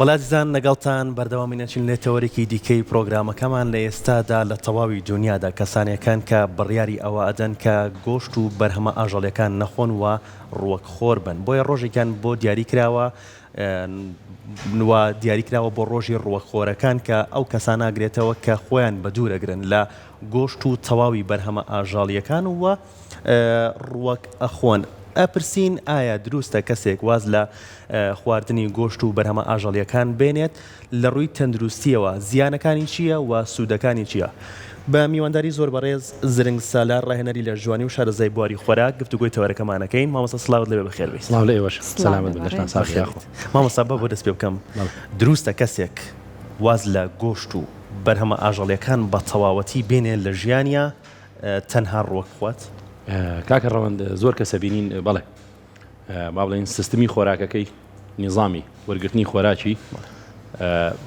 وەڵا ئازیزان لەگەڵتان بەردەوامی نەچین لێ تەوەرێکی دیکەی پرۆگرامەکەمان لە ئێستادا لە تەواوی دونیادا کەسانێکان کە بڕیاری ئەوە ئەدەن کە گۆشت و بەرهەمە ئاژەڵیەکان نەخۆن و ڕووەک خۆر بن بۆیە ڕۆژێکیان بۆ دیاری کراوە و دیاری کراوە بۆ ڕۆژی ڕووەک خۆرەکان کە ئەو کەسانە ئەگرێتەوە کە خۆیان بەدوور ئەگرن لە گۆشت و تەواوی بەرهەمە ئاژەڵیەکان و ڕووەک ئەخۆن. ئەپرسین ئایا دروستە کەسێک واز لە خواردنی گۆشت و بەرهەمە ئاژەڵیەکان بێنێت؟ لە ڕووی تەندروستیەوە زیانەکانی چییە و سوودەکانی چییە؟ بە میوانداری زۆر بەڕێز زرنگ سالار ڕاهێنەری لەشجوانی و شارەزای بواری خۆراک گفتوگۆی تەوەرەکەمان ئەکەین. مامۆستا سڵاوت لێبێ بەخێربێیت. سڵاو لە ئێوەش سەلامەت بن لەشتان ساغ یاخوا. مامۆستا با بۆ دەست پێ بکەم دروستە کەسێک واز لە گۆشت و بەرهەمە ئاژەڵیەکان بە تەواوەتی بێنێ لە ژیانیا تەنها ڕووەک بخوات؟ کاکە ڕەوەند زۆر کەسە بینین بەڵێ با بڵێین سیستمی خۆراکەکەی نیزامی وەرگرتنی خۆراکی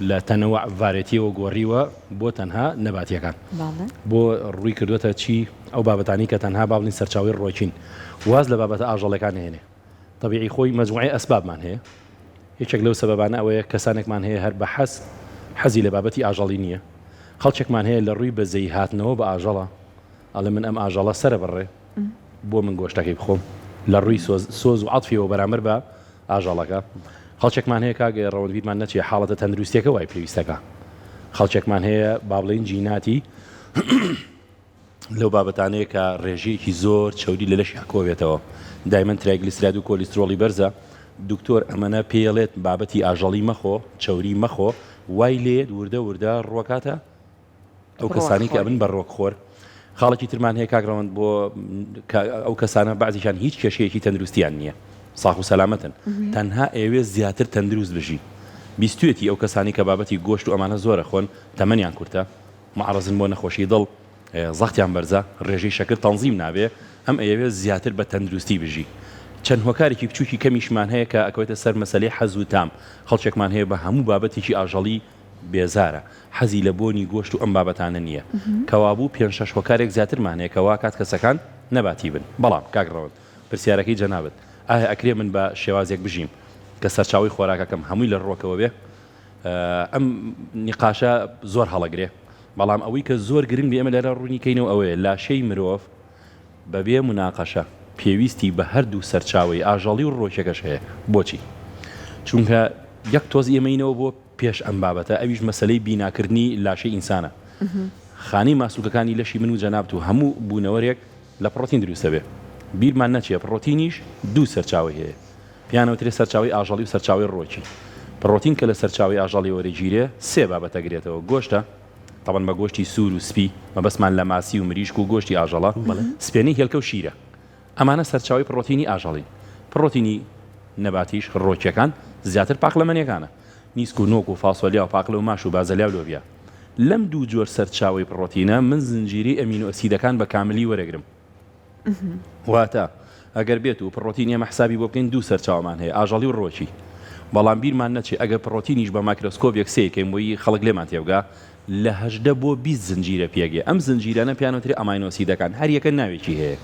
لە تەنەوە ڤارێتیەوە گۆڕیوە بۆ تەنها نەباتیەکان بۆ ڕووی کردوتە چی ئەو بابەتانی کە تەنها با بڵین سەرچاوی ڕۆکین واز لە بابەتە ئاژەڵەکان هێنێ تەبیعی خۆی مەجموعەی ئەسبابمان هەیە یەکێک لەو سەبەبانە ئەوەیە کەسانێکمان هەیە هەر بە حەز حەزی لە بابەتی ئاژەڵی نییە خەڵکێکمان هەیە لە ڕووی بەزەیی هاتنەوە بە ئاژەڵە ئەڵێ من ئەم ئاژەڵە سەرە بڕێ بۆ من گۆشتەکەی بخۆم لە ڕووی سۆز و عەتفیەوە بەرامبەر بە ئاژەڵەکە خەڵکێکمان هەیە کاک ڕەوەند بیرمان نەچێ حاڵەتە تەندروستیەکە وای پێویستەکە خەڵکێکمان هەیە با بڵێین جیناتی لەو بابەتانەیە کە ڕێژەیەکی زۆر چەوری لە لەشیا کۆبێتەوە دایمەن ترایگلیسراد و کۆلیسترۆڵی بەرزە دکتۆر ئەمەنە پێڵێت بابەتی ئاژەڵی مەخۆ چەوری مەخۆ وای لێت وردە وردە ڕوەکاتە ئەو کەسانی کە ئەبن بە ڕۆکخۆر خاڵێکی ترمان هەیە کاک ڕەوەند بۆ ئەو کەسانە بەعزیشان هیچ کێشەیەکی تەندروستیان نییە ساخ و سەلامەتن تەنها ئەوێ زیاتر تەندروست بژی بیستویەتی ئەو کەسانی کە بابەتی گۆشت و ئەمانە زۆرە خۆن تەمەنیان کورتە معرەزن بۆ نەخۆشی دڵ، زەختیان بەرزە، ڕێژەی شەکر تەنزیم نابێ، ئەم ئەیەوێ زیاتر بە تەندروستی بژی. چەند هۆکارێکی بچووکی کەمیشمان هەیە کە ئەکەوێتە سەر مەسەلەی حەز و تام، خەڵکێکمان هەیە بە هەموو بابەتێکی ئاژەڵی بێزارە، حەزی لە بۆنی گۆشت و ئەم بابەتانە نییە. کەوابوو پێنج شەش هۆکارێک زیاترمان هەیە کە واکات کەسەکان نەباتی بن. بەڵام کاک ڕەوەند پرسیارەکەی جەنابت ئایا ئەکرێ من بە شێوازێک بژیم کە سەرچاوەی خۆراکەکەم هەمووی لە ڕووەکەوە بێ؟ ئەم نیقاشە زۆر هەڵەگرێ بەڵام ئەوەی کە زۆر گرنگ بێ ئێمە لێرە ڕوونی کەینەوە ئەوەیە لاشەی مرۆڤ بەبێ مناقەشە پێویستی بە هەردوو سەرچاوەی ئاژەڵی و ڕۆکیەکەش هەیە بۆچی چونکە یەک تۆز ئێمەینەوە بۆ پێش ئەم بابەتە ئەویش مەسەلەی بیناکردنی لاشەی ئینسانە خانەی ماسولکەکانی لەشی من و جەنابت و هەموو بوونەوەرێک لە پڕۆتین دروستەبێ بیرمان نەچێ پڕۆتینیش دوو سەرچاوەی هەیە پێیان ئەوترێ سەرچاوەی ئاژەڵی و سەرچاوەی ڕووەکی. پڕۆتین کە لە سەرچاوەی ئاژەڵی وەرەگیرێ سێ بابەت ئەگرێتەوە، گۆشتە، تەبعەن بە گۆشتی سوور و سپی مەبەستمان لە ماسی و مریشک و گۆشتی ئاژەڵە، سپێنەی هێلکە و شیرە. ئەمانە سەرچاوەی پڕۆتینی ئاژەڵین. پڕۆتینی نەباتیش، ڕووەکیەکان، زیاتر پاقلەمەنیەکانە، نیسک و نۆک و فاسۆلیا و پاقلە و ماش و بازەلیا و لۆبیا. لەم دوو جۆر سەرچاوەی پڕۆتینە من زنجیرەی ئەمینۆئەسیدەکان بە کاملی وەرەگرم. واتە ئەگەر بێت و پڕۆتین ئێمە حسابی بۆ بکەین دوو سەرچاوەمان هەیە ئاژەڵی و ڕووەکی بەڵام بیرمان نەچێ ئەگەر پڕۆتینیش بە مایکرۆسکۆپێک سەیر کەین بۆی خەڵک لێمان تێبگا لە 18 بۆ 20 زنجیرە پێگێ ئەم زنجیرانە پێیان وترێ ئەماینۆسیدەکان هەر یەکە ناوێکی هەیە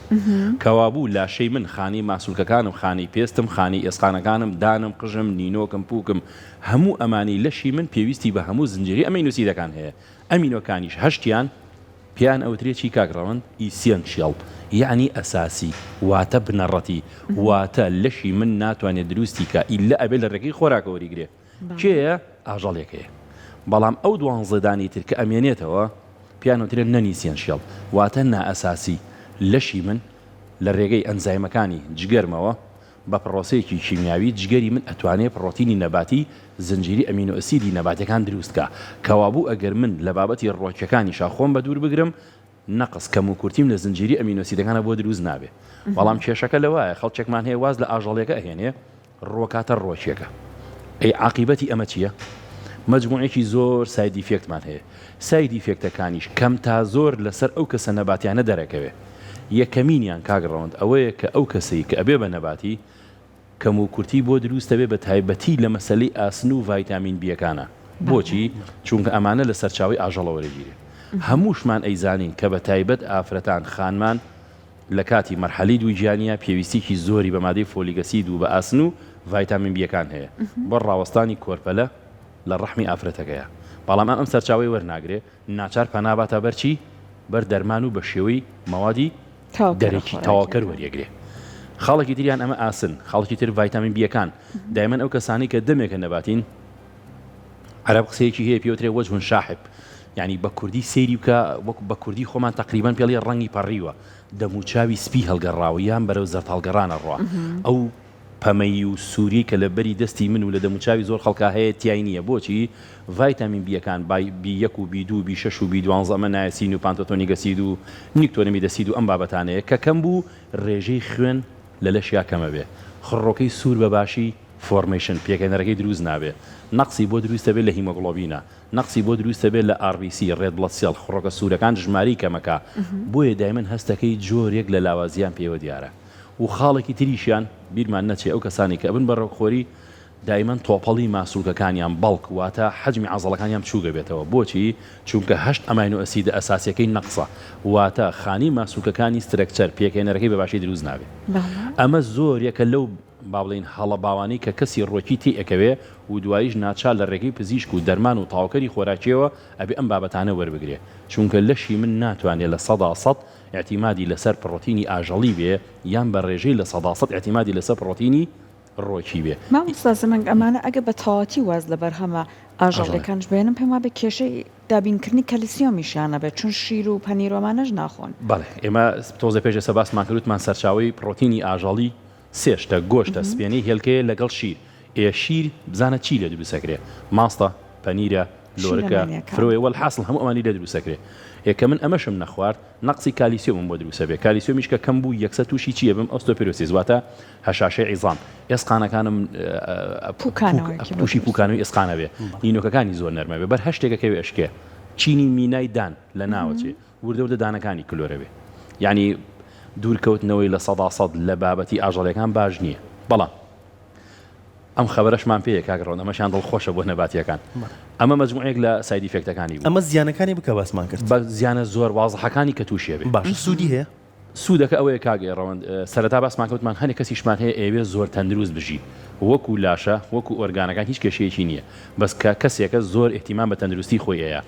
کەوابوو لاشەی من خانەی ماسولکەکانم خانەی پێستم خانەی ئێسقانەکانم دانم قژم نینۆکم پوکم هەموو ئەمانی لەشی من پێویستی بە هەموو زنجیرەی ئەمینۆسیدەکان هەیە ئەمینۆکانیش هەشتیان پێیان ئەوترێ چی کاک ڕەوەند؟ essential یەعنی ئەساسی واتە بنەڕەتی واتە لەشی من ناتوانێ دروستی کا ئیللە ئەبێ لە ڕێگەی خۆراکەوە وەریگرێ کێیە؟ ئاژەڵێکەیە بەڵام ئەو دوانزە دانەی تر کە ئەمێنێتەوە پێیان ئەوترێ non-essential واتە نائەساسی لەشی من لە رێگەی ئەنزایمەکانی جگەرمەوە بە پڕۆسەیەکی کیمیاوی جگەری من ئەتوانێ پڕۆتینی نەباتی زنجیری ئەمینۆئەسیدی نەباتیەکان دروست کا کەوابوو ئەگەر من لە بابەتی ڕوەکیەکانیشا خۆم بەدوور بگرم نەقس کەموکورتیم لە زنجیری ئەمینۆسیدەکانا بۆ دروست نابێ بەڵام کێشەکە لەوایە خەڵکێکمان هەیە واز لە ئاژەڵیەکە ئەهێنێ ڕوەکاتە ڕوەکیەکە ئەی عاقیبەتی ئەمە چیە؟ مەجموعێکی زۆر side effect مان هەیە side effect ەکانیش کەم تا زۆر لەسەر ئەو کەسە نەباتیانە دەرەکەوێ یەکەمینیان کاک ڕەوەند ئەوەیە کە ئەو کەسەی کە ئەبێ بە نەباتی کەم و کورتی بۆ دروست ئەبێ بە تایبەتی لە مەسەلەی ئاسن و ڤایتامین بیەکانا بۆچی؟ چونکە ئەمانە لە سەرچاوەی ئاژەڵەوە وەرەگیرێ هەمووشمان ئەیزانین کە بە تایبەت ئافرەتان خانمان لە کاتی مەرحەلەی دووگیانیا پێویستیکی زۆری بە مادەی folic acid و بە ئاسن و ڤایتامین بیەکان هەیە بۆ ڕاوەستانی کۆرپەلە. لە ڕەحمی ئافرەتەکەیە بەڵام ئەم ئەم سەرچاوەی وەرناگرێ ناچار پەنا باتە بەر چی؟ بەر دەرمان و بە شێوەی مەوادی دەرەکی تەواوکەر وەریەگرێ. خاڵێکی تریان ئەمە ئاسن، خاڵێکی تر ڤایتامین بییەکان، دایمەن ئەو کەسانەی کە دەمێکە نەباتین، عەرەب قسەیەکی هەیە پێوترێ وجه شاحب، یانی بە کوردی سەیری بکە وەک بە کوردی خۆمان تەقریبەن پێڵی ڕەنگی پەڕیوە، دەموچاوی سپی هەڵگەڕاوە یان بەرەو زەرد هەڵگەڕان ئەڕوا، ئەو پەمەیی و سووریەی کە لە بەری دەستی من و لە دەموچاوی زۆر خەڵکا هەیە تیای نییە بۆچی؟ ڤایتامین بییەکان بای بی یەک و بی دوو و بی شەش و بی دوانزە ئەمە نایسین و پانتۆتۆنیک ئەسید و نیکتۆنەمید ئەسید و ئەم بابەتانەیە کە کەم بوو رێژەی خوێن لە لەشیا کەمەبێ خڕۆکەی سوور بە باشی formation پێکهێنەرەکەی دروست نابێ نەقسی بۆ دروستەبێ لە هیمۆگڵۆبینا نەقسی بۆ دروستەبێ لە RBC red blood cell خڕۆکە سوورەکان ژمارەی کەمەکا بۆیە دایمەن هەستەکەی جۆرێک لە لاوازیان پێوە دیارە و خاڵێکی تریشیان بیرمان نەچێ ئەو کەسانەی کە ئەبن بە ڕۆکخۆری دایمەن تۆپەڵی ماسولکەکانیان bulk واتە حەجمی عەزەڵەکانیان بچووک ئەبێتەوە بۆچی؟ چونکە هەشت amino acid ە ئەساسیەکەی نەقسە واتە خانەی ماسولکەکانی structure پێکهێنەرەکەی بە باشی دروست نابێ ئەمە زۆر یەکە لەو با بڵێین هەڵە باوانەی کە کەسی ڕوەکی تێ ئەکەوێ و دواییش ناچار لە ڕێگەی پزیشک و دەرمان و تەواوکەری خۆراکیەوە ئەبێ ئەم بابەتانە وەربگرێ چونکە لەشی من ناتوانێ 100% ئیعتیمادی لەسەر پڕۆتینی ئاژەڵی بێ یان بە ڕێژەی 100% ئیعتیمادی لەسەر پڕۆتینی ڕوەکی بێ. مامۆستا زمنگ ئەمانە ئەگەر بە تەواوەتی واز لە بەرهەمە ئاژەڵیەکانش بهێنن پێم وابێ کێشەی دابینکردنی کەلسیۆمیشیان نەبێت چون شیر و پەنیر و ئەمانەش ناخۆن. بەڵێ ئێمە تۆزێ پێش ئێستا باسمان کرد وتمان سەرچاوەی پڕۆتینی ئاژەڵی سێ شتە، گۆشتە، سپێنەی هێلکەیە لەگەڵ شیر. ئێ شیر بزانە چی لێ دروست ئەکرێ؟ ماستە، پەنیرە، لۆرکە، فرۆیە وەلحاسڵ هەموو ئەمانی لێ دروست ئەکرێ. ئێ کە من ئەمەشم نەخوارد نەقسی کالیسیۆمم بۆ دروست ئەبێ. کالیسیۆمیش کە کەم بوو یەکسەر تووشی چی ئەبم؟ ئۆستۆپیرۆسیس واتە هەشاشەی عیزام. ئێسقانەکانم تووشی پووکانەوەی ئێسقان ئەبێ. نینۆکەکانی زۆر نەرم ئەبێ. بەر هەر شتێک ئەکەوێ ئەشکێ. چینی مینای دان لە ناوەچێ. وردە وردە دانەکانی کلۆرە بێ یانی دوور کەوتنەوەی 100% لە بابەتی ئاژەڵیەکان باش نییە بەڵام ئەم خەبەرەشمان پێیە کاک ڕەوەند ئەمەشیان دڵخۆشە بۆ نەباتیەکان ئەمە مەجموعەیەک لە side effect ەکانی بوو ئەمە زیانەکانی بکە باسمان کرد بە زیانە زۆر وازحەکانی کە تووشێ بێ باشە سوودی هەیە؟ سوودەکە ئەوەیە کاک ڕەوەند سەرەتا باسمان کرد وتمان هەنێ کەسیشمان هەیە ئەیەوێ زۆر تەندروست بژی وەکو لاشە وەکو ئۆرگانەکان هیچ کێشەیەکی نییە بەس کە کەسێکە زۆر ئیهتیمام بە تەندروستی خۆی ئەیا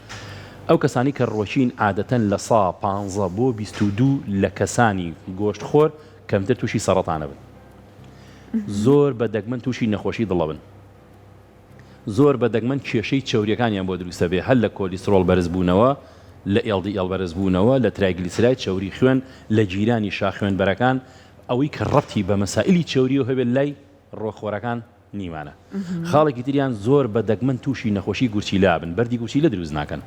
ئەو کەسانی کە ڕوەکین عادەتەن لە سا 15 بۆ 22 لە کەسانی گۆشت خۆر کەمتر تووشی سەڕەتان ئەبن زۆر بە دەگمەن تووشی نەخۆشی دڵ ئەبن. زۆر بە دەگمەن کێشەی چەوریەکانیان بۆ دروست ئەبێ هەر لە کۆلیسترۆڵ بەرزبوونەوە، لە LDL بەرزبوونەوە، لە triglyceride چەوری خوێن، لە گیرانی شاخوێنبەرەکان، ئەوەی کە ڕەبتی بە مەسائیلی چەوریەوە هەبێت لای ڕۆخۆرەکان نیمانە. خاڵێکی تریان زۆر بە دەگمەن تووشی نەخۆشی گورچیلە ئەبن، بەردی گورچیلە دروست ناکەن.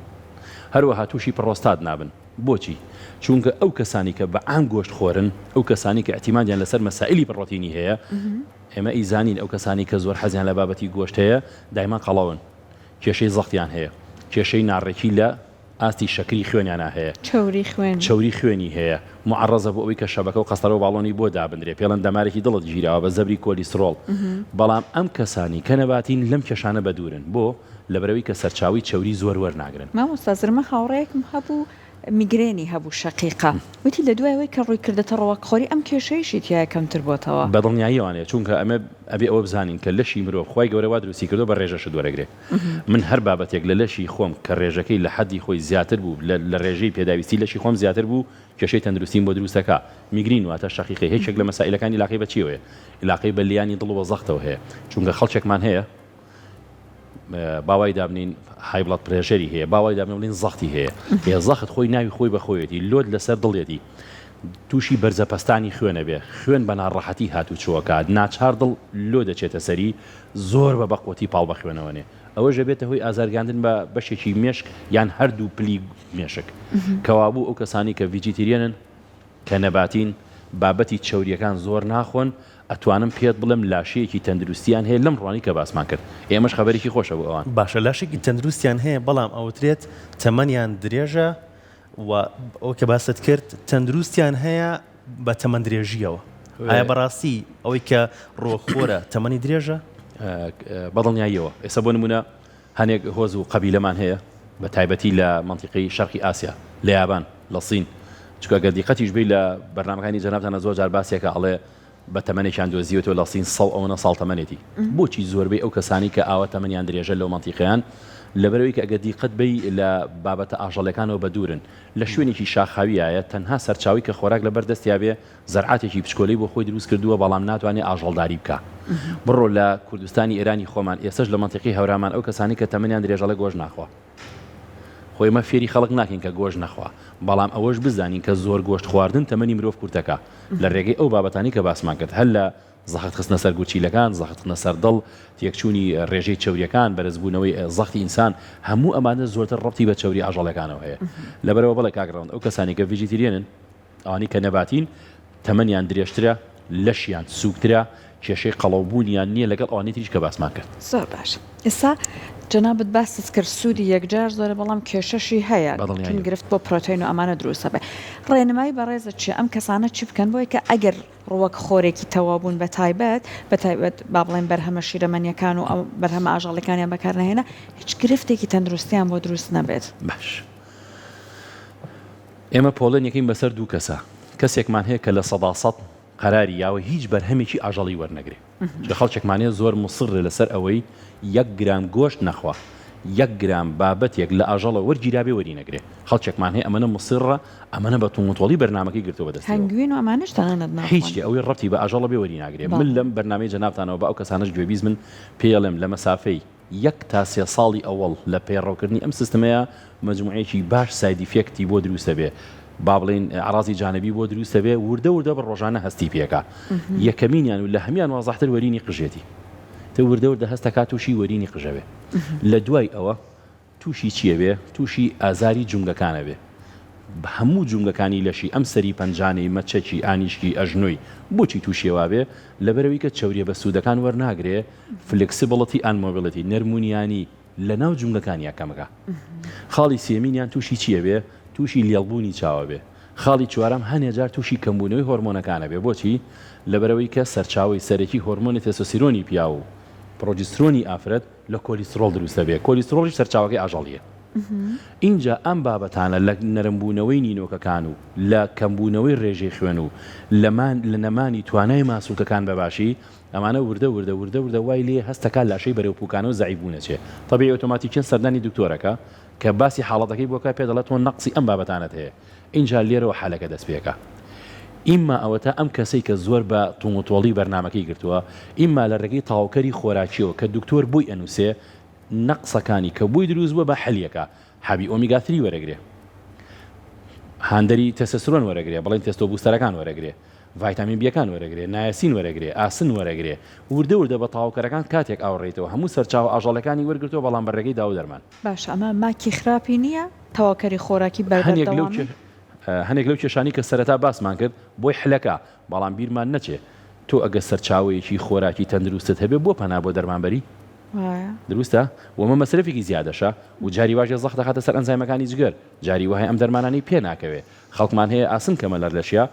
هەروەها تووشی پڕۆستات نابن. بۆچی؟ چوونکە ئەو کەسانی کە بە عام گۆشت خۆرن، ئەو کەسانی کە ئیعتیمادیان لەسەر مەسائیلی پڕۆتینی هەیە، ئێمە ئەیزانین ئەو کەسانەی کە زۆر حەزیان لە بابەتی گۆشت هەیە دایما قەڵەون، کێشەی زەختیان هەیە، کێشەی ناڕێکی لە ئاستی شەکری خوێنیانا هەیە، چەوری خوێن. چەوری خوێنی هەیە، موعەڕەزە بۆ ئەوەی کە شەبەکە و قەستەرە و باڵۆنی بۆ دابنرێ، پێڵێن دەمارێکی دڵت گیراوە بە زەبری کۆلیسترۆڵ، بەڵام ئەم کەسانی کە نەباتین لەم کێشانە بەدوورن، بۆ؟ لەبەرئەوەی کە سەرچاوەی چەوری زۆر وەرناگرن. مامۆستا زرمە هاوڕێیەکم هەبوو میگرێنی هەبوو شەقیقە وتی لە دوای ئەوەی کە ڕووی کردەتە ڕوەکخۆری ئەم کێشەیشی تیایە کەمتر بۆتەوە. بە دڵنیاییەوانەیە چونکە ئەمە ئەبێ ئەوە بزانین کە لەشی مرۆڤ خوای گەورە وا دروستی کردوە بە ڕێژە شت وەرەگرێ من هەر بابەتێک لە لەشی خۆم کە ڕێژەکەی لە حەدی خۆی زیاتر بوو لە ڕێژەی پێداویستی لەشی خۆم زیاتر بوو کێشەی تەندروستیم بۆ دروست دەکا میگرین واتە شەقیقە یەکێک لە مەسائیلەکانی ئیلاقەی بە چیەوەیە ئیلاقەی بە لیانی دڵ وە زەختەوە هەیە چونکە خەڵکێکمان هەیە با وای دابنین high blood pressure ی هەیە با وای دابنین بڵێین زەختی هەیە ئێ زەخت خۆی ناوی خۆی بە خۆیەتی load لەسەر دڵیەتی تووشی بەرزە پەستانی خوێنە بێ خوێن بە ناڕەحەتی هاتوچۆکات ناچار دڵ لۆ دەچێتە سەری زۆر بە بەقوەتی پاڵ بە خوێنەوە نێ ئەوەش دەبێتە هۆی ئازارگاندن بە بەشێکی مێشک یان هەردوو پلی مێشک کەوابوو ئەو کەسانی کە vegetarian ن کە نەباتین بابەتی چەوریەکان زۆر ناخۆن ئەتوانم پێت بڵێم لاشەیەکی تەندروستیان هەیە لەم ڕوانی کە باسمان کرد ئێمەش خەبەرێکی خۆشە بۆ ئەوان. باشە لاشێکی تەندروستیان هەیە بەڵام ئەوترێت تەمەنیان درێژە و ئەوە کە باست کرد تەندروستیان هەیە بە تەمەن درێژیەوە ئایا بەڕاستی ئەوەی کە ڕووەکخۆرە تەمەنی درێژە؟ بەدڵنیاییەوە ئێستا بۆ نمونە هەنێک هۆز و قەبیلەمان هەیە بە تایبەتی لە مەنتیقەی شەرقی ئاسیا لە یابان لە سین چونکە گەر دیقەتیش بەی لە بەرنامەکانی جەنابتانە زۆر جار باسێکە ئەڵێ. بە تەمەنێکیان دۆزیوەتەوە لە سین سەو ئەوەنە ساڵ تەمەنێتی. بۆچی زۆربەی ئەو کەسانەی کە ئاوا تەمەنیان درێژە لەو مەنتیقەیان؟ لەبەرئەوەی کە ئەگەر دیقەت بەی لە بابەتە ئاژەڵیەکانەوە بەدوورن. لە شوێنێکی شاخاویایە تەنها سەرچاوەی کە خۆراک لەبەر دەستیا بێ زەرعاتێکی بچکۆلەی بۆ خۆی دروست کردووە بەڵام ناتوانێ ئاژەڵداری بکا. بڕۆ لە کوردستانی ئێرانی خۆمان ئێستەش لە مەنتیقەی هەورامان ئەو کەسانەی کە تەمەنیان درێژە ئەڵێ گۆشت ناخوا. خۆ ئێمە فێری خەڵک ناکەین کە گۆشت نەخوا بەڵام ئەوەش بزانین کە زۆر گۆشت خواردن تەمەنی مرۆڤ کورتەکا لە رێگەی ئەو بابەتانەی کە باسمان کرد هەر لە زەخت خستنە سەر گورچیلەکان، زەخت خستنە سەر دڵ، تێکچوونی رێژەی چەوریەکان، بەرزبوونەوەی زەختی ئینسان، هەموو ئەمانە زۆرتر ڕەبتی بە چەوری ئاژەڵەکانەوە هەیە. لەبەرئەوە بەڵێ کاک ڕەوەند ئەو کەسانەی کە vegetarian ن، ئەوانەی کە نەباتین، تەمەنیان درێژترە، لەشیان سووکترە، کێشەی قەڵەوبوونیان نییە لەگەڵ ئەوانەی تریش کە باسمان کرد. زۆر باشە ئێستا جەنابت باست کرد سوودی یەکجار زۆرە بەڵام کێشەشی هەیە بە چون دڵنیاییەوە. گرفت بۆ پرۆتین و ئەمانە دروست ئەبێ ڕێنمایی بەڕێزت چیە ئەم کەسانە چی بکەن بۆی کە ئەگەر ڕووەک خۆرێکی تەواو بوون بە تایبەت بە تایبەت با بڵێین بەرهەمە شیرەمەنیەکان و ئەو بەرهەمە ئاژەڵیەکانیان بەکار نەهێنا هیچ گرفتێکی تەندروستیان بۆ دروست نەبێت. باش ئێمە پۆڵێن یەکەین بەسەر دوو کەسا کەسێکمان هەیە کە 100% قەراری یاوە هیچ بەرهەمێکی ئاژەڵی وەرنەگرێ چونکە خەڵکێکمان هەیە زۆر موسڕە لەسەر ئەوەی یەک گرام گۆشت نەخوا یەک گرام بابەتێک لە ئاژەڵە وەرگیرابێ وەری نەگرێ خەڵکێکمان هەیە ئەمەنە موسڕە ئەمەنە بە توندوتۆڵی بەرنامەکەی گرتووە بە دەستیەوە. هەنگوین و ئەمانەش تەنانەت ناخۆن. هیچ ئەوەی ڕەبتی بە ئاژەڵە بێ وەری ناگرێ. من بەڵێ. لەم بەرنامەی جەنابتانەوە با ئەو کەسانەش گوێبیست بن پێی ئەڵێم لە مەسافەی یەک تا سێ ساڵی ئەوەڵ لە پەیڕەوکردنی ئەم سیستمەیا مەجموعەیەکی باش side effect ی بۆ دروست ئەبێ با بڵێین ئەعڕازی جانبی بۆ دروست ئەبێ وردە وردە بە ڕۆژانە هەستی پێکا یەکەمینیان و لە هەمیان وازحتر وەرینی قژێتی تە وردە وردە هەستەکا تووشی وەرینی قژەبێ لە دوای ئەوە تووشی چی ئەبێ؟ تووشی ئازاری جومگەکان ئەبێ. هەموو جومگەکانی لەشی، ئەم سەری پەنجانەی، مەچەکی، ئانیشکی، ئەژنۆی. بۆچی تووشی ئەوە ئەبێ؟ لەبەرئەوەی کە چەوریە بەسوودەکان وەرناگرێ، Flexibility and Mobility، نەرمونیانی لەناو جومگەکانیا کەمەکا. خاڵی سێمینیان تووشی چی ئەبێ؟ تووشی لێڵبوونی چاو ئەبێ. خاڵی چوارەم هەنێ جار تووشی کەمبوونەوەی هۆرمۆنەکان ئەبێ. بۆچی؟ لەبەرئەوەی کە سەرچاوەی سەرەکی هۆرمۆنی تێستۆستیرۆنی پیاو و پڕۆجیسترۆنی ئافرەت لە کۆلیسترۆڵ دروست دەبێت، کۆلیسترۆڵیش سەرچاوەکەی ئاژەڵییە. ئینجا ئەم بابەتانە لە نەرمبوونەوەی نینۆکەکان و لە کەمبوونەوەی رێژەی خوێن و لە لە نەمانی توانای ماسولکەکان بە باشی، ئەمانە وردە وردە وردە وردە وای لێ هەست دەکات لاشەی بەرەو پوکانە و زەعیف بوون ئەچێ. تەبیعی ئۆتۆماتیکیەن سەردانی دکتۆرەکە کە باسی حاڵەتەکەی بۆ کا پێ دەڵێت تۆ نەقسی ئەم بابەتانەت هەیە. ئینجا لێرەوە حالەکە دەست پێکا. ئیمما ئەوەتا ئەم کەسەی کە زۆر بە توندوتۆڵی بەرنامەکەی گرتووە، ئیمما لە ڕێگەی تەواوکەری خۆراکیەوە کە دکتۆر بۆی ئەنوسێ نەقسەکانی کە بۆی دروست بووە بە حەلیەکا حەبی omega three وەرەگرێ، هاندەری تێستۆسترۆن وەرەگرێ، بڵێن testo booster ەکان وەرەگرێ، ڤایتامین بیەکان وەرەگرێ، niacin وەرەگرێ، ئاسن وەرەگرێ، وردە وردە بە تەواوکەرەکان کاتێک ئاوڕێیتەوە هەموو سەرچاوە ئاژەڵەکانی وەرگرتووە بەڵام بە ڕێگەی داوو دەرمان. باشە ئەمە ماکی خراپی نییە؟ تەواوکەری خۆراکی بەر هەنێک لەو بەردەوامی؟ هەنێک لەو کێشانەی کە سەرەتا باسمان کرد بۆی حلەکە، بەڵام بیرمان نەچێ تۆ ئەگەر سەرچاوەیەکی خۆراکی تەندروستت هەبێ بۆ پەنا بۆ دەرمان بەری؟ وایە. دروستە؟ وە مە مەسرەفێکی زیادەشە و جاری واش زەخت دەخاتە سەر ئەنزایمەکانی جگەر، جاری وایە ئەم دەرمانانەی پێ ناکەوێ. خەڵکمان هەیە ئاسن کەمە لە لەشیا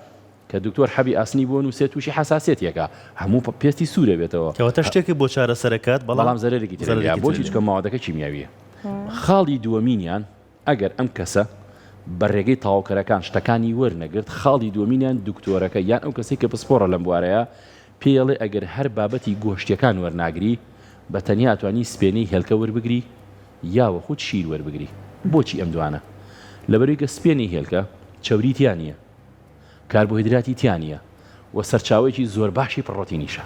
کە دکتۆر حەبی ئاسنی بۆ نوسێ توشی حەساسیەتیەکا هەموو پێستی سورە بێتەوە. کەواتە شتێکت بۆ چارەسەرەکات بەڵام بەڵام زەرەرێکی ترە لێیە بۆچی چونکە مەوادەکە کیمیاویە. خاڵی دووەمینیان ئەگەر ئەم کەسە بە رێگەی تەواوکەرەکان شتەکانی وەرنەگرت خاڵی دووەمینیان دکتۆرەکە یان ئەو کەسەی کە پسپۆڕە لەم بوارەیا پێی ئەڵێ ئەگەر هەر بابەتی گۆشتیەکان وەرناگری بە تەنیا ئەتوانی سپێنەی هێلکە وەربگری یاوەخود شیر وەربگری بۆچی ئەم دوانە لەبەرئەوەی کە سپێنەی هێلکە چەوری تیا نیە کاربۆهیدراتی تیا نیە و سەرچاوەیەکی زۆر باشی پڕۆتینیشە.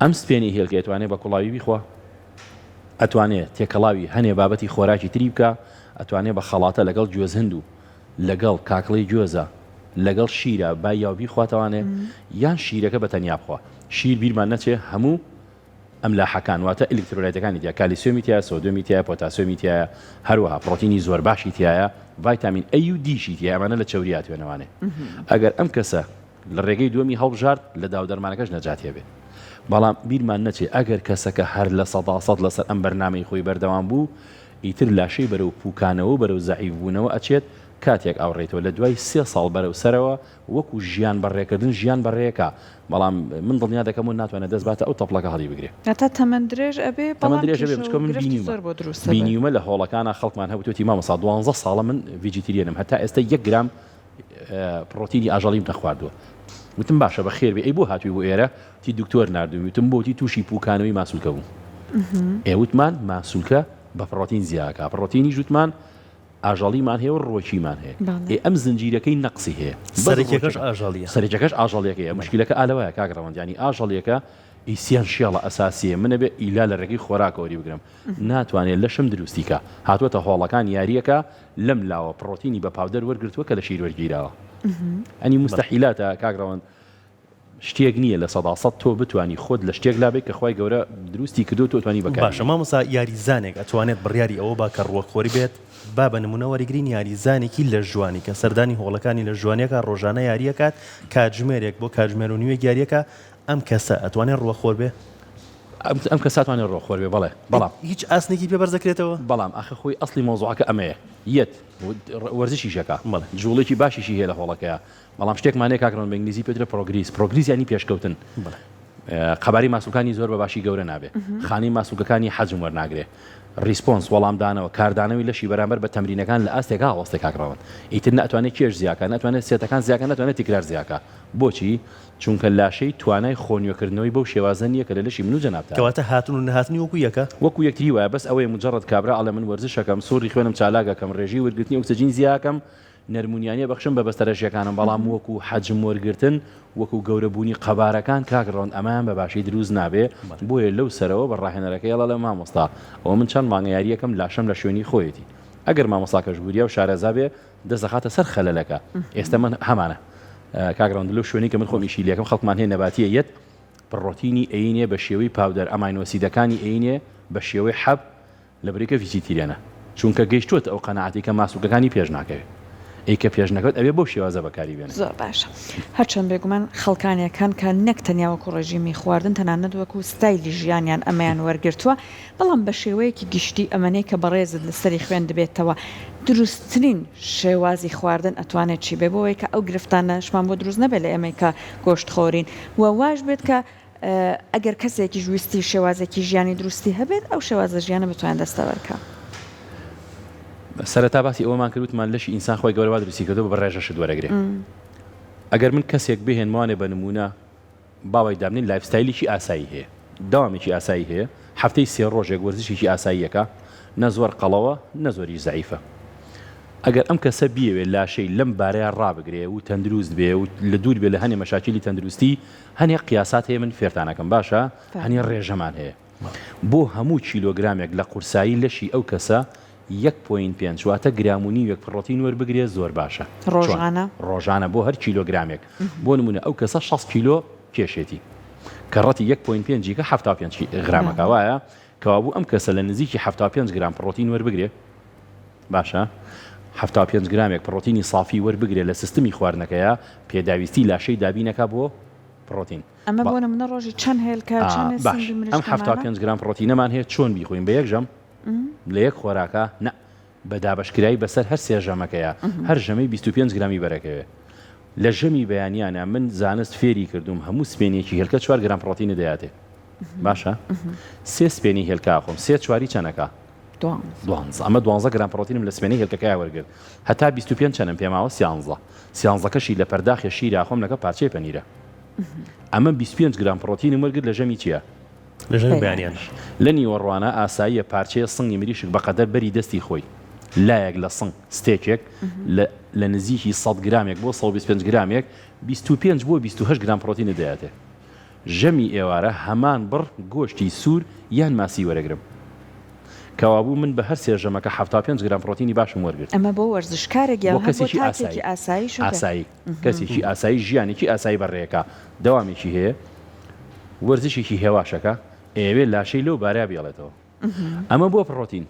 ئەم سپێنەی هێلکە ئەتوانێ بە کوڵاوی بیخوا، ئەتوانێ تێکەڵاوی هەنێ بابەتی خۆراکی تری بکا، ئەتوانێ بە خەڵاتە لەگەڵ گوێزهند و لەگەڵ کاکڵەی گوێزە لەگەڵ شیرە باییاو بیخواتەوانێ یان شیرەکە بە تەنیا بخوا. شیر بیرمان نەچێ هەموو ئەملاحەکان واتە ئیلکترۆلایتەکانی تیایە، کالیسیۆمی تیایە، سۆدیۆمی تیایە، پۆتاسیۆمی تیایە، هەروەها پڕۆتینی زۆر باشی تیایە، ڤایتامین A و D شی تیایە، ئەمانە لە چەوریا توێنەوانێ. ئەگەر ئەم کەسە لە ڕێگەی دووەمی هەڵبژارد لە داودەرمانەکەش نەجاتی ئەبێ. بەڵام بیرمان نەچێ ئەگەر کەسەکە هەر 100% لەسەر ئەم بەرنامەی خۆی بەردەوام بوو، ئیتر لاشەی بەرەو پووکانەوە و بەرەو زەعیف بوونەوە ئەچێت، کاتێک ئاوڕێیتەوە لە دوای سێ ساڵ بەرەو سەرەوە وەکو ژیان بەڕێکردن ژیان بەڕێکا بەڵام من دڵنیا دەکەم و ناتوانێت دەست باتە ئەو تەپڵەکە هەڵی بگرێ. هەتا تەمەن درێژ ئەبێ تەمەن بەڵام درێژ ئەبێ کێشە چونکە و من گرفتی بینیومە زۆر بۆ دروست ئەبێ. بینیومە لە هۆڵەکانا خەڵکمان هەبوو توێتی مامۆستا دوانزە ساڵە من vegetarian م هەتا ئێستا یەک گرام پڕۆتینی ئاژەڵیم نەخواردووە. وتم باشە بەخێر بێی ئەی بۆ هاتووی بۆ ئێرە؟ وتی دکتۆر ناردوومی. وتم بۆ؟ وتی تووشی پووکانەوەی ماسولکە بووم. ئێ وتمان ماسولکە بە پڕۆتین زیاکا، پڕۆتینیش وتمان ئاژەڵیمان هەیە و ڕووەکیمان هەیە. بەڵێ. ئێ ئەم زنجیرەکەی نەقسی هەیە. بەس سەرەکیەکەش ڕووەکیەکە ئاژەڵیە. سەرەکیەکەش ئاژەڵیەکەیە. موشکیلەکە ئا لەوایە کاک ڕەوەند یانی ئاژەڵیەکە essential ە ئەساسیە من ئەبێ ئیلا لە ڕێگەی خۆراکەوە وەری بگرم ناتوانێ لەشم دروستی کا هاتووەتە هۆڵەکان یاریەکە لەم لاوە پڕۆتینی بە powder وەرگرتووە کە لە شیر وەرگیراوە ئەنی موستەحیلاتە کاک ڕەوەند شتێک نییە 100% تۆ بتانی خۆت لە شتێک لابێت کە خوای گەورە دروستی کردو تۆ توانی بەکاری باشە مامۆستا یاریزانێک ئەتوانێت بڕیاری ئەوە با کە ڕووەکخۆری بێت با بە نمونە وەریگرین یاریزانێکی لەشجوانی کە سەردانی هۆڵەکانی لەشجوانیەکە ڕۆژانە یاریەکات کاتژمێرێک بۆ کاتژمێر و نیوێک یاریەکە ئەم کەسە ئەتوانێت ڕووەکخۆر بێ؟ ئەم کەسە ئەتوانێت ڕووەکخۆر بێ بەڵێ بەڵام. هیچ ئاسنێکی پێ بەرزەکرێتەوە؟ بەڵام ئاخر خۆی ئەسڵی مەوزوعەکە ئەمەیە یەت وەرزشیش ئەکا جوڵێکی باشیشی هەیە لە هۆڵەکەیا بەڵام شتێکمان هەیە کاک ڕەوەند بە ئینگلیزی پێ دەڵێ progress progress یانی پێشکەوتن قەبارەی ماسولکانی زۆر بە باشی گەورە نابێ خانەی ماسولکەکانی حەجم وەرناگرێ response وەڵامدانەوە کاردانەوەی لەشی بەرامبەر بە تەمرینەکان لە ئاستێکا هەڵەستێ کاک ڕەوەند ئیتر ناتوانێت کێش زیاکا ناتوانێت سێتەکان زیاکا ناتوانێت تکرار زیاکا بۆچی چونکە لاشەی توانای خۆ نوێکردنەوەی بەو شێوازە نییە کە لە لەشی من و جەنابتایە. کەواتە هاتن و نەهاتنی وەکو یەکە؟ وەکو یەکتری وایە بەس ئەوەیە موجەڕەد کابرا ئەڵێ من وەرزش ئەکەم سوڕی خوێنم چالاک ئەکەم ڕێژەی وەرگرتنی ئۆکسجین زیا ئەکەم نەرمونیانیە بەخشم بە بەستەرە ژیەکانم بەڵام وەکو حەجم وەرگرتن وەکو گەورە بوونی قەبارەکان کاک ڕەوەند ئەمەیان بە باشی دروست نابێ بۆیە لەو سەرەوە بە ڕاهێنەرەکەی ئەڵێ مامۆستا ئەوە من چەند مانگە یاریەکەم لاشەم لە شوێنی خۆیەتی ئەگەر مامۆستاکەش وریا و شارەزا بێ دەست دەخاتە سەر خەلەلەکە ئێستا من هەمانە کاک ڕەوەند لەو شوێنەی کە من خۆم ئیشی لەکەم خەڵکمان هەیە نەباتیە یەت پڕۆتینی ئەینێ بە شێوەی powder amino acid ەکانی ئەینێ بە شێوەی حەب لە بری کە vegetarian ە چونکە گەیشتووەتە ئەو قەناعەتی کە ماسولکەکانی پێش ناکەوێ ئەی کە پێش نەکەوت ئەبێ بەو شێوازە بەکاری بێنێ. زۆر باشە هەرچەند بێگومان خەڵکانێک هەن کە نەک تەنیا وەکو ڕێژیمی خواردن تەنانەت وەکو ستایلی ژیانیان ئەمەیان وەرگرتووە بەڵام بە شێوەیەکی گشتی ئەمەنەی کە بەڕێزت لەسەری خوێندبێتەوە دروستترین شێوازی خواردن ئەتوانێت چی بێ بۆ ئەوەی کە ئەو گرفتانەشمان بۆ دروست نەبێت لە ئێمەی کە گۆشت خۆرین و واش بێت کە ئەگەر کەسێکیش ویستی شێوازێکی ژیانی دروستی هەبێت ئەو شێوازە ژیانە بتوانێت دەستەبەر کا. سەرەتا باسی ئەوەمان کرد وتمان لەشی ئینسان خوای گەورە وا دروستی کردووە بە ڕێژە شت وەرەگرێ ئەگەر من کەسێک بهێنمەوانێ بە نموونە با وای دابنێین lifestyle ێکی ئاسایی هەیە دەوامێکی ئاسایی هەیە هەفتەی سێ ڕۆژێک وەرزشێکی ئاساییەکە نە زۆر قەڵەوە نە زۆریش زەعیفە ئەگەر ئەم کەسە بیەوێ لاشەی لەم بارەیە ڕابگرێ و تەندروست بێ و لە دوور بێ لە هەنێ مەشاکیلی تەندروستی هەنێ قیاسات هەیە من فێرتان ئەکەم باشە هەنێ ڕێژەمان هەیە بۆ هەموو کیلۆگرامێک لە قورسایی لەشی ئەو کەسە یەک point پێنج واتە گرام و نیوێک پڕۆتین وەربگرێ زۆر باشە. چۆن؟ ڕۆژانە؟ ڕۆژانە بۆ هەر کیلۆگرامێک. بۆ نموونە ئەو کەسە 60 کیلۆ کێشێتی. کە ڕەتی یەک point پێنجی کە 75 غرامەکە وایە؟ کەوابوو ئەم کەسە لە نزیکی 75 گرام پڕۆتین وەربگرێ. باشە 75 گرامێک پڕۆتینی سافی وەربگرێ لە سیستمی خواردنەکەیا پێداویستی لاشەی دابینەکا بۆ پڕۆتین. ئەمە بۆ نموونە ڕۆژی چەند هێلکە، چەند باش سنگی ئەم مریشکەمانە؟ 75 گرام پڕۆتینەمان هەیە چۆن بیخۆین؟ بە یەک ژەم؟ لە یەک خۆراکا؟ نا، بە دابەشکراوی بەسەر هەر سێ ژەمەکەیا، هەر ژەمەی 25 گرامی بەرەکەوێ. لە ژەمی بەیانیانا من زانست فێری کردووم هەموو سپێنیەکی هێلکە چوار گرام پڕۆتینت دەیاتێ. باشە؟ سێ سپێنی هێلکە ئەخۆم، سێ چواری چەند ئەکا؟ دوانزە. ئەمە دوانزە گرام پڕۆتینم لە سپێنەی هێلکەکەیا وەرگرت. هەتا 25 چەنم پێ ماوە؟ سیانزە. سیانزەکەشی لە پەرداخێ شیرا ئەخۆم لەگەڵ پارچەی پەنیرە. ئەمە 25 گرام پڕۆتینم وەرگرت لە ژەمی چیا؟ لە ژەمی بەیانیان. لە نیوەڕوانە ئاساییە پارچەیە سنگی مریشک بە قەدەر بەری دەستی خۆی لایەک لە سنگ ستێکێک لە لە نزیکی 100 گرامێک بۆ 125 گرامێک 25 بۆ 28 گرام پڕۆتینت دەیاتێ. ژەمی ئێوارە هەمان بڕ گۆشتی سوور یان ماسی وەرەگرم. کەوابوو من بە هەر سێ ژەمەکە 75 گرام پڕۆتینی باشم وەرگرت. ئەمە بۆ وەرزشکارێک یان بۆ هەر بۆ کەسێکی تاکێکی ئاسایی. ئاساییش بێ؟ ئاسایی. کەسێکی ئاسایی ژیانێکی ئاسایی بەڕێکا دەوامێکی هەیە وەرزشێکی هێواشەکە ئەیەوێ لاشەی لەو بارەیا بێڵێتەوە. ئەمە بۆ پڕۆتین.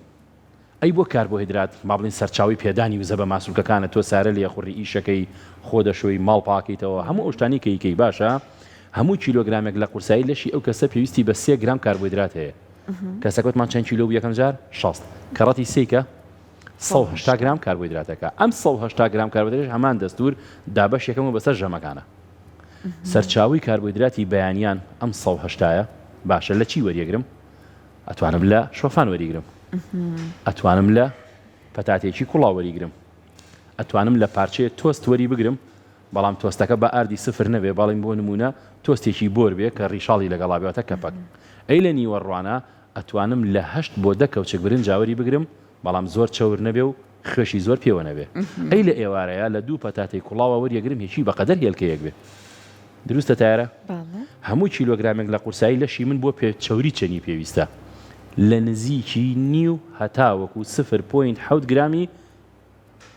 ئەی بۆ کاربۆهیدرات با بڵێین سەرچاوەی پێدانی وزە بە ماسولکەکانت تۆ سارە لێخوڕی ئیشەکەی خۆ دەشۆی ماڵ پاکەیتەوە هەموو ئەو شتانەی کە ئیکەی باشە هەموو کیلۆگرامێک لە قورسایی لەشی ئەو کەسە پێویستی بە سێ گرام کاربۆهیدرات هەیە کەسەکە وتمان چەند کیلۆ بوو یەکەم جار 60 کەڕەتی سێی کە 180 گرام کاربۆهیدراتەکە ئەم 180 گرام کاربۆهیدراتیش هەمان دەستور دابەش یەکەمە بەسەر ژەمەکانە سەرچاوەی کاربۆهیدراتی بەیانیان ئەم 180 باشە لە چی وەریەگرم ئەتوانم لە شۆفان وەریگرم ئەتوانم لە پەتاتێکی کوڵاو وەریگرم ئەتوانم لە پارچەیە تۆست وەری بگرم. بەڵام تۆستەکە با ئاردی سفر نەبێ باڵین بۆ نموونە تۆستێکی بۆر بێ کە ڕیشاڵی لەگەڵا بێ واتە کەپەک. ئەی لە نیوەڕوانە ئەتوانم لە هەشت بۆ دە کەوچک برنجا وەری بگرم بەڵام زۆر چەور نەبێ و خوێشی زۆر پێوە نەبێ. ئەی لە ئێوارەیا لە دوو پەتاتەی کوڵاوە وەریەگرم هێکی بە قەدەر هێلکەیەک بێ. دروستە تارە؟ هەموو کیلۆگرامێک لە قورسایی لەشی من بۆ پێ چەوری چەنی پێویستە؟ لە نزیکی نیو هەتاوەکو سفر point حەوت گرامی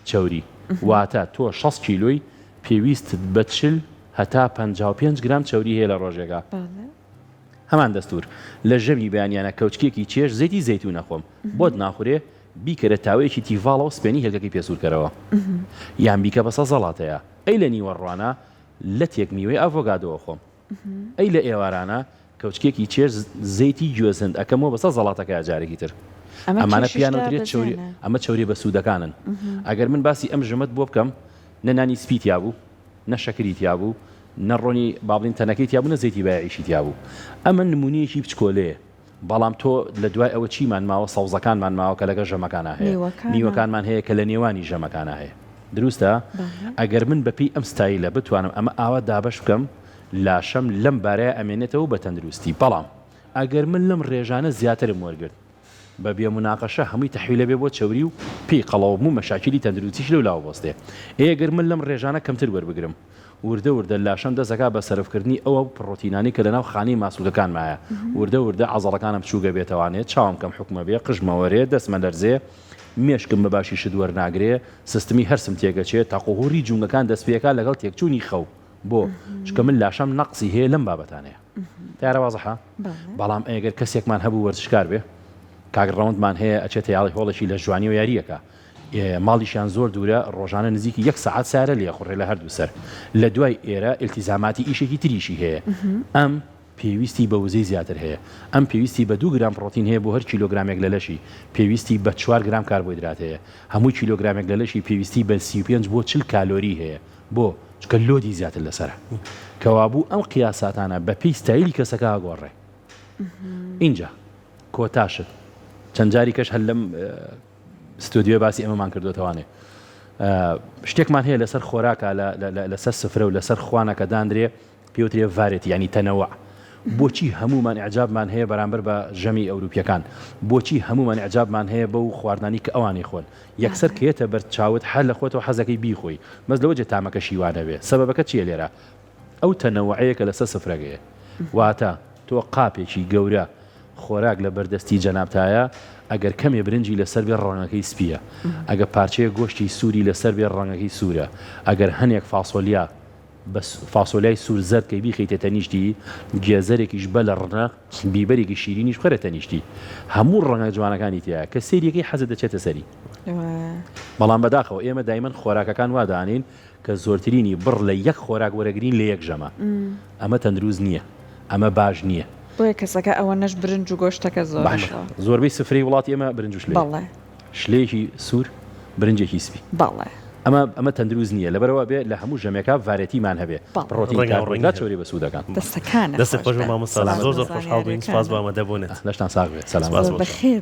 چەوری. واتە تۆ 60 کیلۆی پێویستت بە 40 هەتا 55 گرام چەوری هەیە لە ڕۆژێکا. هەمان دەستور لە ژەمی بەیانیانە کەوچکێکی چێژ زەیتی زەیتون ئەخۆم بۆت ناخورێ بیکەرە تاوەیەکی تیڤاڵەوە سپێنی هێلکەکەی پێ سوورکەرەوە یان بیکە بە سەزەڵاتەیە ئەی لە نیوەڕوانە لەتێک میوەی ئاڤۆگادۆ ئەخۆم ئەی لە ئێوارانە کەوچکێکی چێژ زەیتی گوێزهند ئەکەمەوە بەسەر زەڵاتەکەیا جارێکی تر ئەمانە پیان وترێت چەوری ئەمە چەوری بەسوودەکانن ئەگەر من باسی ئەم ژەمەت بۆ بکەم نە نانی سپی تیا بوو نە شەکری تیا بوو نە ڕۆنی با بڵێین تەنەکەی تیا بوو نە زەیتی بایەعیشی تیا بوو ئەمە نمونەیەکی بچکۆلەیە بەڵام تۆ لە دوای ئەوە چیمان ماوە سەوزەکانمان ماوە کە لەگەڵ ژەمەکانا هەیە میوەکانمان هەیە کە لە نێوانی ژەمەکانا هەیە دروستە ئەگەر من بەپێی ئەم ستایلە بتوانم ئەمە ئاوا دابەش بکەم لاشەم لەم بارەیە ئەمێنێتەوە بە تەندروستی بەڵام ئەگەر من لەم ڕێژانە زیاترم وەرگرت بە بێ موناقەشە هەمووی تەحویلە بێ بۆ چەوری و پێی قەڵەو بم و مەشاکیلی تەندروستیش لەو لاوە بۆستێ. ئێ گەر من لەم ڕێژانە کەمتر وەربگرم؟ وردە وردە لاشەم دەست ئەکا بە سەرف کردنی ئەو پڕۆتینانەی کە لەناو خانەی ماسولکەکانمایە. وردە وردە عەزەڵەکانم بچووک ئەبێتەوانێ، چاوم کەم حوکمە بێ، قژم ئەوەرێ، دەستم ئەلەرزێ، مێشکم بە باشی شت وەرناگرێ، سستمی هەرسم تێکەچێ، تەقوهوڕی جومگەکان دەست پێ ئەکا لەگەڵ تێکچوونی خەو. بۆ؟ چونکە من لاشەم نەقسی هەیە لەم بابەتانەیە. تیارە وازحە؟ بەڵام ئەگەر کەسێکمان هەبوو وەرزشکار بێ کاک ڕەوەندمان هەیە ئەچێتە یاڵی هۆڵێکی لە ژوانی و یاریەکە ماڵیشیان زۆر دوورە ڕۆژانە نزیکی یەک سەعات سارە لێ خوڕێ لە هەردوو سەر لە دوای ئێرە ئیلتیزاماتی ئیشێکی تریشی هەیە ئەم پێویستی بە وزەی زیاتر هەیە ئەم پێویستی بە دوو گرام پڕۆتین هەیە بۆ هەر کیلۆگرامێک لە لەشی پێویستی بە چوار گرام کاربۆیدرات هەیە هەموو کیلۆگرامێک لە لەشی پێویستی بە 35 بۆ 40 کالۆری هەیە بۆ؟ چونکە load ی زیاتر لەسەرە. کەوابوو ئەم قیاساتانە بە پێی ستایلی کەسەکە ئەگۆڕێ. ئینجا کۆتا شت چەند جاری کەش هەر لەم ستۆدیۆ باسی ئەمەمان کردوتەوانێ شتێکمان هەیە لەسەر خۆراکە لەسەر سفرە و لەسەر خوانەکە دانرێ پێوترێ variety یانی تەنەوع. بۆچی هەموومان ئیعجابمان هەیە بەرامبەر بە ژەمی ئەوروپیەکان؟ بۆچی هەموومان ئیعجابمان هەیە بەو خواردنانەی کە ئەوان ئەیخۆن؟ یەکسەر کە یەتە بەر چاوت هەر لە خۆتەوە حەزەکەی بیخۆی بەس لەوەجێ تامەکەشی وا نەبێ. سەبەبەکە چیە لێرە؟ ئەو تەنەوعەیە کە لەسەر سفرەکەیە. واتە تۆ قاپێکی گەورە خۆراک لە بەر دەستی جەنابتایە ئەگەر کەمێ برنجی لەسەر بێ ڕەنگەکەی سپیە. ئەگە پارچەیەک گۆشتی سووری لەسەر بێ ڕەنگەکەی سوورە. ئەگەر هەنێک فاسۆلیا بە فاسۆلیای سوور زەرد کەی بیخەیتە تەنیشتی، گێزەرێکیش بە لە ڕنە، بیبەرێکی شیرینیش بخەرە تەنیشتی. هەموو ڕەنگە جوانەکانی تیایە. کە سەیری ئەکەی حەزت دەچێتە سەری. بەڵام بەداخەوە ئێمە دایمەن خۆراکەکان وا دانێین کە زۆرترینی بڕ لە یەک خۆراک وەرەگرین لە یەک ژەمە. ئەمە تەندروست نییە. ئەمە باش نییە. بۆیە کەسەکە ئەوەنەش برنج و گۆشتەکە زۆر باش. زۆربەی سفرەی وڵاتی ئێمە برنج و شلەیە. بەڵێ. شلەیەکی سوور برنجێکی سپی. بەڵێ. ئەمە ئەمە تەندروست نییە لەبەرئەوە ئەبێ لە هەموو ژەمێکا variety مان هەبێ بەڵێ. پڕۆتین ڕەنگاو کاربۆهیدرات ڕەنگی چەوری بەسوودەکان. دەستەکانت دەستت خۆش خۆش بێ بێ. مامۆستا سەلامەت زۆر بن. زۆر خۆشحاڵ بووین سپاس بۆ ئامادەبوونت. لەشتان ساغ بێ سەلامەت سپاس بن. بۆ بەخێر.